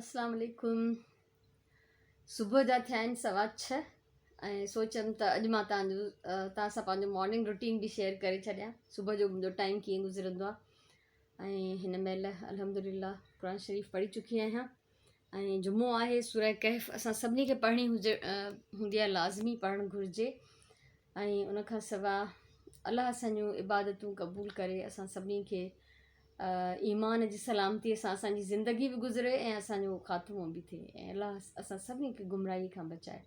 اسلام عليڪم صبح جا ٿيا آهن 6:15 ۽ سوچيم ته اڄ مان توهان جو توهان سان پنهنجو مارننگ روٽين به شيئر ڪري ڇڏيان صبح جو منهنجو ٽائيم ڪيئن گذرندو آهي ۽ هن مهل الحمدلله قرآن شريف پڙهي چڪي آهيان ۽ جمعو آهي سورہ ڪهف اسان سڀني کي پڙهڻي هجي هوندي آهي لازمي پڙهڻ گهرجي ۽ ان کان سواء الله اسان جون عبادتون قبول ڪري اسان سڀني کي ايمان جي سلامتي سان اسان جي زندگي به گذري ۽ اسان جو خاتمو به ٿئي ۽ الله اسان سڀني کي گمراهي کان بچائي.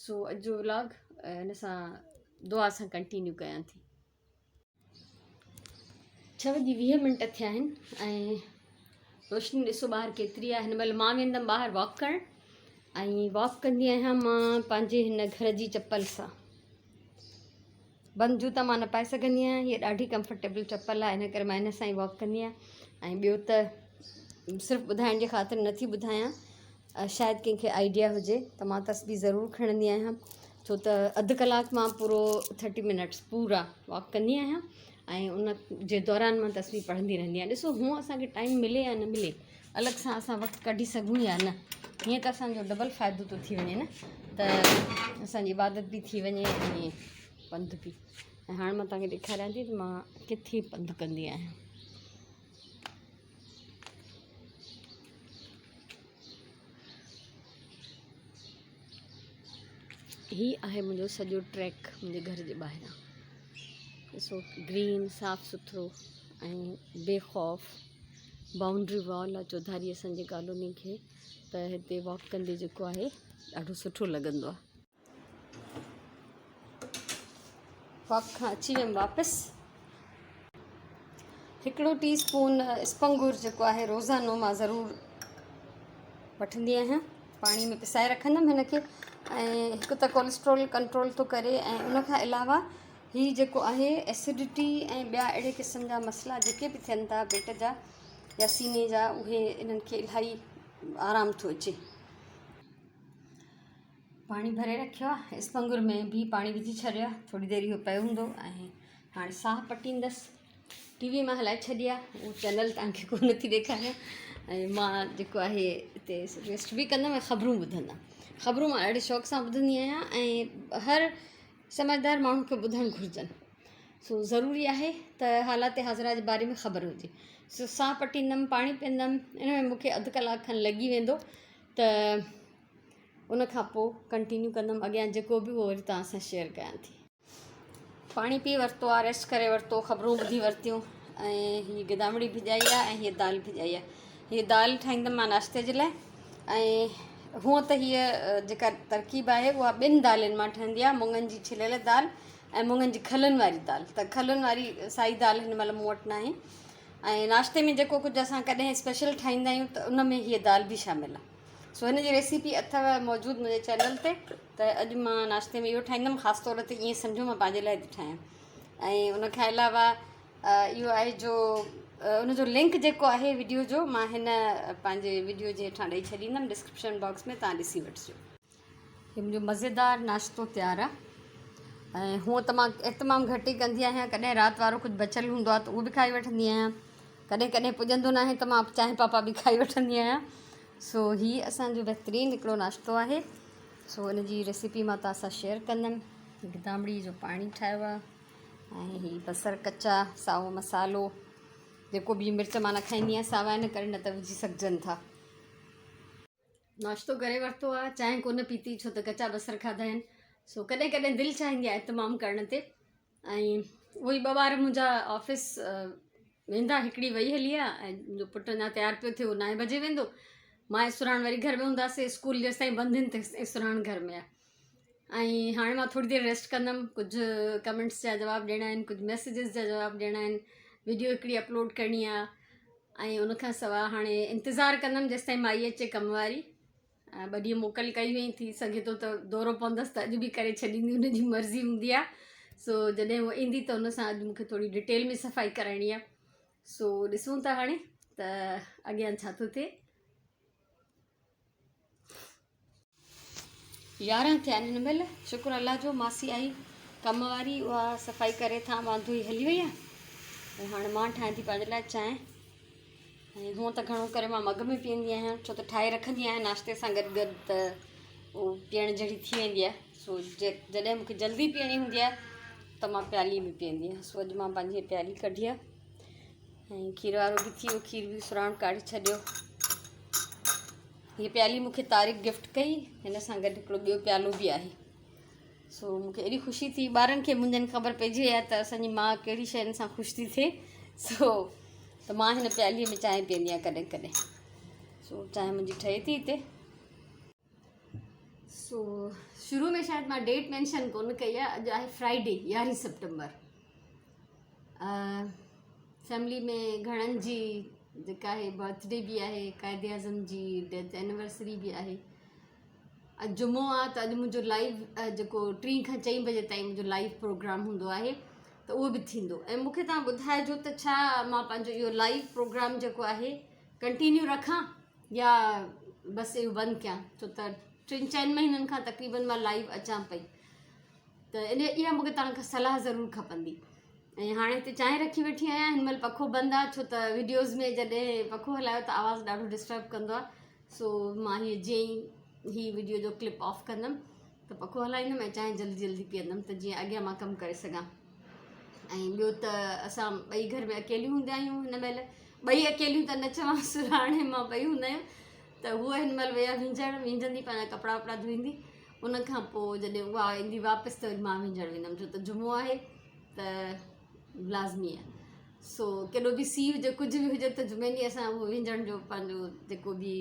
سو اڄ جو ولاگ ان سان دعا سان ڪنٽينيو ڪيان ٿي. ڇهه وڄي ويهه منٽ ٿيا آهن ۽ روشني ڏسو ٻاهر ڪيتري آهي. هن مهل مان ويندم ٻاهر واڪ ڪرڻ ۽ واڪ ڪندي آهيان مان پنهنجي هن گهر جي چپل سان. بند جوتا مان نه پائي سگهندي آهيان هيء ڏاڍي ڪمفرٽيبل چپل آهي ان ڪري مان ان سان ئي واڪ ڪندي آهيان ۽ ٻيو ته صرف ٻڌائڻ جي خاطر نٿي ٻڌايان شايد ڪنهن کي آئيڊيا هجي ته مان تسبيح ضرور کڻندي آهيان ڇو ته اڌ ڪلاڪ مان پورو ٿرٽي منٽس پورا واڪ ڪندي آهيان ۽ ان جي دوران مان تسبيح پڙهندي رهندي آهيان ڏسو هونء اسانکي ٽائيم ملي يا نه ملي الڳ سان اسان وقت ڪڍي سگهون يا نه هيئن ته اسانجو ڊبل فائدو ٿو ٿي وڃي نه ته اسانجي عبادت به ٿي وڃي ۽ پنڌ به ۽ هاڻي مان توهان کي ڏيکاريان ٿي ته مان ڪٿي پنڌ ڪندي آهيان. هي آهي منهنجو سڄو ٽريڪ منهنجي گهر جي ٻاهران ڏسو گرين صاف سٿرو ۽ بي خوف بائونڊري وال آهي چوڌاري اسان جي ڪالوني کي ته هتي واڪ ڪندي جيڪو آهي ڏاڍو سٺو لڳندو آهي. واڪ کان اچي ويم واپس. هڪڙو ٽي اسپون اسپنگور جيڪو آهي روزانو مان ضرور وٺندي آهيان پاڻي ۾ پسائي رکندم هن کي ۽ هڪ ته ڪوليسٽرول ڪنٽرول ٿو ڪري ۽ ان کان علاوه هي جيڪو آهي ايسڊٽي ۽ ٻيا اهڙي قسم جا مسئلا جيڪي به ٿين ٿا پيٽ جا يا سيني جا اهي انهن کي الاهي آرام ٿو اچي. پاڻي ڀري رکيو آهي اسپنگر ۾ به پاڻي وجهي ڇڏيو آهي ٿوري دير اهو پيو هوندو ۽ هاڻي ساهه پٽيندس ٽي وي مان هلائي ڇڏي آهي اهو چينل توهان کي ڪونه ٿي ڏيکاريان ۽ مان جيڪو آهي هتي ريسٽ به ڪندم ۽ خبرون ٻڌندم خبرون مان ڏاڍي شوق سان ٻڌندي آهيان ۽ هر سمجهدار ماڻهو کي ٻڌڻ گهرجن. سو ضروري آهي ته حالات حاضره جي باري ۾ خبر هجي. سو ساهه پٽيندم، پاڻي پيئندم، ان ۾ مون کي اڌ ڪلاڪ کن لڳي ويندو ته ان کان پوء ڪنٽينيو ڪندم اڳيان جيڪو به اهو وري توهان سان شيئر ڪيان ٿي. پاڻي پي ورتو آهي، ريسٽ ڪري ورتو، خبرون ٻڌي ورتيون ۽ هي گدامڙي ڀڄائي آهي ۽ هيء دال ڀڄائي آهي. هيء دال ٺاهيندم مان ناشتي جي لاء ۽ هونء ته هيء جيڪا ترڪيب آهي اها ٻن دالين مان ٺهندي آهي مڱن جي ڇليل دال ۽ مڱن جي کلن واري دال ته کلن واري سائي دال هن مهل مون وٽ ناهي ۽ ناشتي ۾ جيڪو ڪجهه اسان ڪڏهن اسپيشل ٺاهيندا آهيون ته ان ۾ هيء دال به شامل آهي سو هن جي ريسيپي اٿو موجود منهنجي چينل تي ته اڄ مان ناشتي ۾ اهو ٺاهيندم خاص طور تي ائين سمجهو مان پنهنجي لاء ٿي ٺاهيان ۽ ان کان علاوه اهو آهي جو ان جو لنڪ جيڪو آهي وڊيو جو مان هن پنهنجي وڊيو جي هيٺان ڏئي ڇڏيندم ڊسڪرپشن باڪس ۾ تان ڏسي وٺجو. هي منهنجو مزيدار ناشتو تيار آهي ۽ هونء ته مان اهتمام گهٽ ئي ڪندي آهيان ڪڏهن رات وارو ڪجهه بچيل هوندو آهي ته اهو به کائي وٺندي آهيان ڪڏهن ڪڏهن پڄندو ناهي ته مان چانهه پاپا به کائي وٺندي آهيان سو هي اسانجو بهترين هڪڙو ناشتو آهي سو ان جي ريسيپي مان توهان سان شيئر ڪندم گدامڙي جو پاڻي ٺاهيو آهي ۽ هي بصر ڪچا سائو مصالحو جيڪو به مرچ مان نه کائيندي آهيان ساوا ان ڪري نه ته وجهي سگهجن ٿا. ناشتو ڪري ورتو آهي چانهه ڪونه پيتي ڇو ته ڪچا بصر کاڌا آهن سو ڪڏهن ڪڏهن دل چاهيندي آهي اهتمام ڪرڻ تي ۽ اهي ٻه ٻار منهنجا آفيس ويندا هڪڙي وئي هلي آهي ۽ منهنجو پٽ اڃا تيار پيو ٿئي اهو نائين بجي ويندو مان ۽ سرهاڻ وري گهر ۾ هونداسين اسڪول جيستائين بند آهن تيستائين سرهاڻ گهر ۾ آهي ۽ هاڻي مان ٿوري دير ريسٽ ڪندم ڪجهه ڪمينٽس جا جواب ڏيڻا آهن ڪجهه ميسيجز جا جواب ڏيڻا آهن ويڊيو هڪڙي اپلوڊ ڪرڻي آهي ۽ ان کان سواء هاڻي انتظار ڪندم جيستائين مائي اچي ڪم واري ٻه ڏينهن موڪل ڪئي هئي ٿي سگهي ٿو ته دورو پوندس ته اڄ به ڪري ڇڏيندي ان جي مرضي هوندي آهي سو جڏهن هوء ايندي ته ان سان اڄ مونکي ٿوري ڊيٽيل ۾ صفائي ڪرائڻي آهي سو ڏسون ٿا هاڻي ته اڳيان ڇا ٿو ٿئي. 11 ٿيا آهن هن مهل شڪر الله جو ماسي آئي ڪم واري اها صفائي ڪري ٿان ٻانڌو ئي هلي وئي آهي ۽ هاڻي مان ٺاهيان ٿي پنهنجي لاء چانهه. ۽ هونء ته گهڻو ڪري مان مگ ۾ پيئندي آهيان ڇو ته ٺاهي رکندي آهيان ناشتي سان گڏ گڏ ته اهو پيئڻ جهڙي ٿي ويندي آهي سو جڏهن مونکي جلدي پيئڻي هوندي آهي ته مان پيالي ۾ پيئندي آهيان. سو اڄ مان پنهنجي پيالي ڪڍي آهي ۽ کير وارو به ٿي ويو، کير به سراڻ ڪاڙهي ڇڏيو. هيء پيالي مونکي طارق گفٽ ڪئي، هن سان گڏ هڪڙو ٻيو پيالو به آهي. سو مونکي ايڏي خوشي ٿي، ٻارن کي منهنجن خبر پئجي وئي آهي ته اسانجي ماء ڪهڙي شين سان خوش ٿي ٿئي. سو ته مان هن پياليء ۾ چانهه پيئندي آهيان ڪڏهن ڪڏهن. سو چانهه منهنجي ٺهي ٿي هتي. سو شروع ۾ شايد مان ڊيٽ مينشن ڪونه ڪئي آهي، اڄ آهي فرائيڊي 11 سيپٽمبر. فيملي ۾ گهڻن جي جيڪا آهي برٿ ڊي به آهي، قائد اعظم جي ڊيٿ اينيورسري به آهي. اڄ جمعو آهي ته اڄ منهنجو لائيو جيڪو ٽين کان چئين بجي تائين منهنجو لائيو پروگرام هوندو آهي ته اهو به ٿيندو. ۽ مون کي توهان ٻڌائجو ته ڇا مان پنهنجو اهو لائيو پروگرام جيڪو آهي ڪنٽينيو رکان يا بس اهو بند ڪيان، ڇو ته ٽن چئن مهينن کان تقريبن مان لائيو اچان پئي ته ان اها مون کي توهان کان صلاح ضرور کپندي. ۽ هاڻي هتي چانهه رکي ويٺي آهيان، هن مهل پکو بند آهي ڇو ته ويڊيوز ۾ جڏهن پکو هلايو ته آواز ڏاڍو ڊسٽرب ڪندو آهي. سو مان هي جيئن ئي هي ويڊيو جو ڪلپ آف ڪندم ته پکو هلائيندم ۽ چانهه جلدي جلدي پيئندم ته جيئن اڳيان مان ڪم ڪري سگهان. ۽ ٻيو ته اسان ٻئي گهر ۾ اڪيليون هوندا آهيون، هن مهل ٻئي اڪيليون ته نه چوان، سرهاڻي مان ٻئي هوندا آهيون. ته هوء هن مهل وئي آهي وهنجڻ، وهنجندي پنهنجا ڪپڙا وپڙا ڌوئيندي، ان کان پوء جڏهن اها ايندي واپس ته وري مان وهنجڻ ويندم، ڇو ته جمعو آهي ته لازمي آهي. سو ڪيڏو به سيء هجي ڪجهه به هجي ته جمعي ڏينهن اسان اهو وهنجڻ جو پنهنجو جيڪو به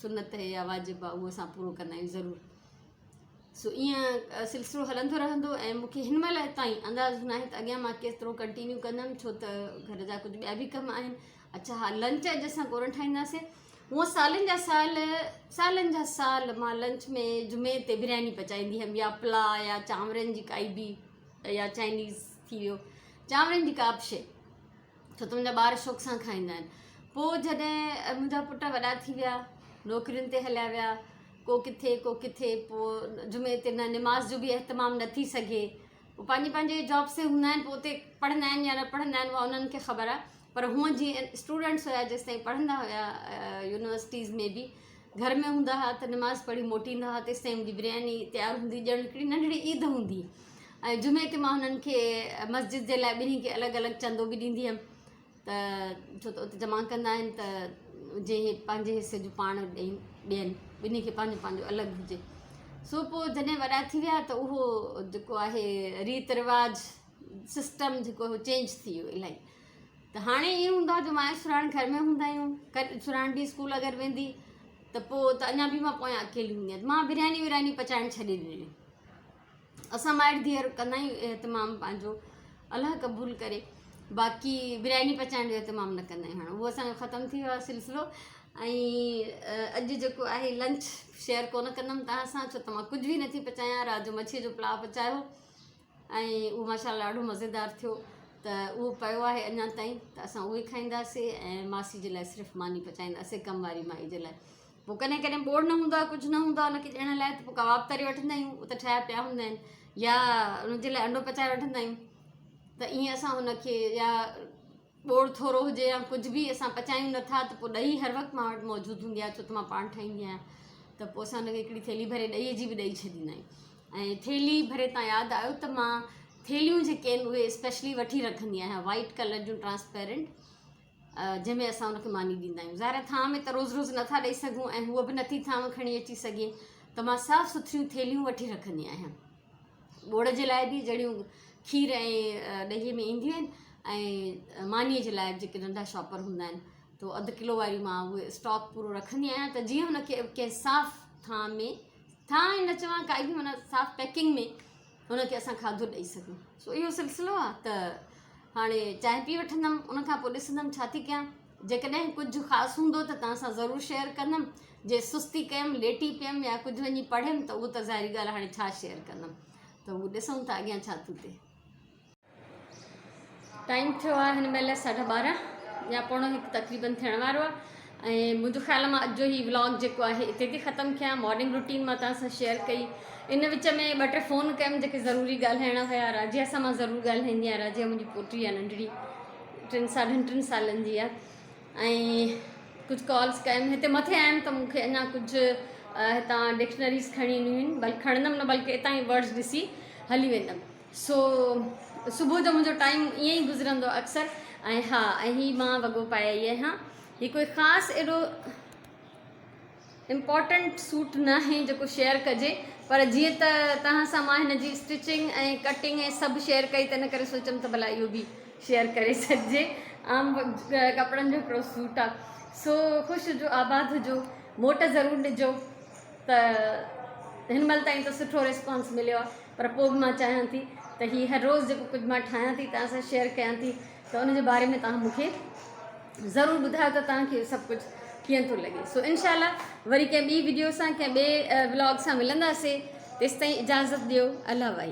سنت آهي يا واجب آهي اهو اسان پورو ڪندا آهيون ضرور. سو ائين سلسلو هلندو رهندو ۽ مون کي هن مهل تائين اندازو ناهي ته اڳيان مان ڪيترو ڪنٽينيو ڪندم، ڇو ته گهر جا ڪجهه ٻيا به ڪم آهن. اڇا ها، لنچ اڄ اسان ڪونه ٺاهينداسين. هونء سالن جا سال سالن جا سال مان لنچ ۾ جمعي تي برياني پچائيندي هيم، يا پلاء يا چانورن جي ڪائي به يا چائنيز ٿي ويو، چانورن جي ڪا به شيء، ڇو ته منهنجا ٻار شوق سان کائيندا آهن. پوء جڏهن منهنجا پٽ وڏا ٿي ويا، نوڪرين تي هليا ويا، ڪو ڪٿي ڪو ڪٿي، پوء جمعي تي نه نماز جو به اهتمام نه ٿي سگهي. هو پنهنجي پنهنجي جابس تي هوندا آهن، پوء اتي پڙهندا آهن يا نه پڙهندا آهن اها انهن کي خبر آهي. پر هونء جيئن اسٽوڊنٽس هيا جيستائين پڙهندا هيا يونيورسٽيز ۾ به گهر ۾ هوندا هئا ته نماز پڙهي موٽيندا هئا، تيستائين منهنجي برياني تيار هوندي، ڄڻ هڪڙي ننڍڙي عيد هوندي. ۽ جمعي تي مان هنن کي مسجد جي لاء ٻنهي کي الڳ الڳ چندو به ڏيندي هيم ته ڇو ته اتي جمع ڪندا آهن ته جنهن پنهنجي حصي جو پاڻ ڏين، ٻنهي کي پنهنجو پنهنجو الڳ هجي. سو پوء جڏهن وڏا ٿي ويا ته اهو جيڪو آهي ريت رواج سسٽم جيڪو هو چينج ٿي ويو الاهي. ته هاڻي ائين هوندو آهي جو مان ۽ سرهاڻ گهر ۾ هوندا آهيون، ڪڏهن سرهاڻ به اسڪول اگر ويندي ته پوء ته اڃا به مان پويان اڪيلي هوندي آهيان. مان برياني ورياني پچائڻ ڇڏي ڏني. اسان مائٽ ڌيئر ڪندا آهيون اهتمام پنهنجو، الله قبول ڪري، باقي برياني پچائڻ جو اهتمام نه ڪندا آهيون. هاڻي اهو اسانجو ختم ٿي ويو آهي سلسلو. ۽ اڄ جيڪو آهي لنچ شيئر ڪونه ڪندم توهان سان، ڇو ته مان ڪجهه به نٿي پچايان. رات جو مڇيء جو پلاء پچايو ۽ اهو ماشاء الله ڏاڍو مزيدار ٿيو ته اهو پيو آهي اڃا تائين، ته اسان اهو ئي کائينداسين ۽ ماسي جي لاء صرف ماني پچائينداسين، ڪم واري مائي جي لاء. پوء ڪڏهن ڪڏهن ٻوڙ نه هوندو آهي، ڪجهه نه هوندو آهي ان کي ڏيڻ لاء، ته پوء ڪباب تري وٺندا آهيون، اهي ته ٺهيا پيا هوندا آهن، يا ان جي لاء انڊو پچائي وٺندا آهيون. ته ائين اسان هن کي يا ٻوڙ ٿورو هجي يا ڪجهه به اسان پچايون نٿا ته پوء ڏهي هر وقت مان وٽ موجود هوندي آهي، ڇو ته مان پاڻ ٺاهيندي آهيان. ته پوء اسان هن کي هڪڙي ٿيلهي ڀري ڏهي جي به ڏئي ڇڏيندا آهيون. ۽ ٿيلهي ڀري تان ياد آيو ته مان ٿيلهيون جيڪي آهن اهي اسپيشلي وٺي رکندي آهيان، وائيٽ ڪلر جون ٽرانسپيرنٽ، جنهن ۾ اسان ان کي ماني ڏيندا آهيون. ظاهر آهي ٿانء ۾ ته روز روز نٿا ڏئي سگهون ۽ هوء به نٿي ٿانء کڻي اچي سگهي، ته مان صاف سٿريون ٿيلهيون وٺي رکندي آهيان، ٻوڙ جي لاء به جهڙيون کير ۽ ڏهي ۾ اينديون آهن، ۽ مانيء جي لاء به جيڪي ننڍا شاپر هوندا آهن ته اڌ ڪلو واريون مان اهي اسٽاڪ پورو رکندي آهيان ته جيئن هن کي ڪنهن صاف ٿانء ۾ ٿانء نه چوان ڪائي به معنيٰ صاف پيڪنگ ۾ هن کي اسان کاڌو ڏئي سگهون. سو اهو سلسلو آهي ته هاڻي چانهه پي وٺندم، ان کان پوء ڏسندم ڇا ٿي ڪيان. جيڪڏهن ڪجهه خاص هوندو ته توهان سان ضرور شيئر ڪندم. جي سستي ڪيم، ليٽي پيم يا ڪجهه وڃي پڙهيم ته اهو ته ظاهري ڳالهه هاڻي ڇا شيئر ڪندم. ته هو ڏسون ٿا اڳيان ڇا ٿو ٿئي. ٽائيم ٿيو آهي هن مهل 12:30 يا 12:45 تقريبن ٿيڻ وارو آهي ۽ منهنجو خيال آهي مان اڄ جو هي ولاگ جيڪو آهي اتي ٿي ختم ڪيان. مارننگ روٽين مان توهان سان شيئر ڪئي، ان وچ ۾ ٻه ٽي فون ڪيم جيڪي ضروري ڳالهائڻا هيا. راجيا سان مان ضرور ڳالهائيندي آهيان، راجيا منهنجي پوٽي آهي ننڍڙي، ٽن ساڍن ٽن سالن جي آهي. ۽ ڪجهه ڪالز ڪيم هتي مٿي آيم ته مون کي اڃا ڪجهه هتان ڊڪشنريز کڻي اينديون آهن بلڪ کڻندم نه بلڪه اتان ئي ورڊز ڏسي هلي ويندم سو صبح جو منهنجو ٽائيم ائين ئي گذرندو آهي اڪثر ۽ ها ۽ هي مان وڳو پائي آئي آهيان هي ڪوئي خاص ايڏو امپارٽنٽ سوٽ ناهي جيڪو شيئر ڪجي پر جيئن ته توهان سان مان هن جي اسٽچنگ ۽ ڪٽنگ ۽ سڀ شيئر ڪئي تنهن ڪري سوچيم ته ڀلا اهو به شيئر ڪري ڇڏجي عام ڪپڙن جو هڪڙو سوٽ آ سو خوش هجو آباد هجو موٽ ضرور ڏجو ته هن مهل تائين ته سٺو ريسپانس مليو آ پر پوء به مان چاهيان ٿي ته هي هر روز جيڪو ڪجهه مان ٺاهيان ٿي توهان سان شيئر ڪيان ٿي ته ان جي باري ۾ توهان مون کي ضرور ٻڌايو ته توهان کي سڀ ڪجهه ڪيئن ٿو لڳي سو انشاء الله وري ڪنهن ٻي وڊيو سان ڪنهن ٻئي ولاگ سان ملنداسي تيستائين اجازت ڏيو الله وائي.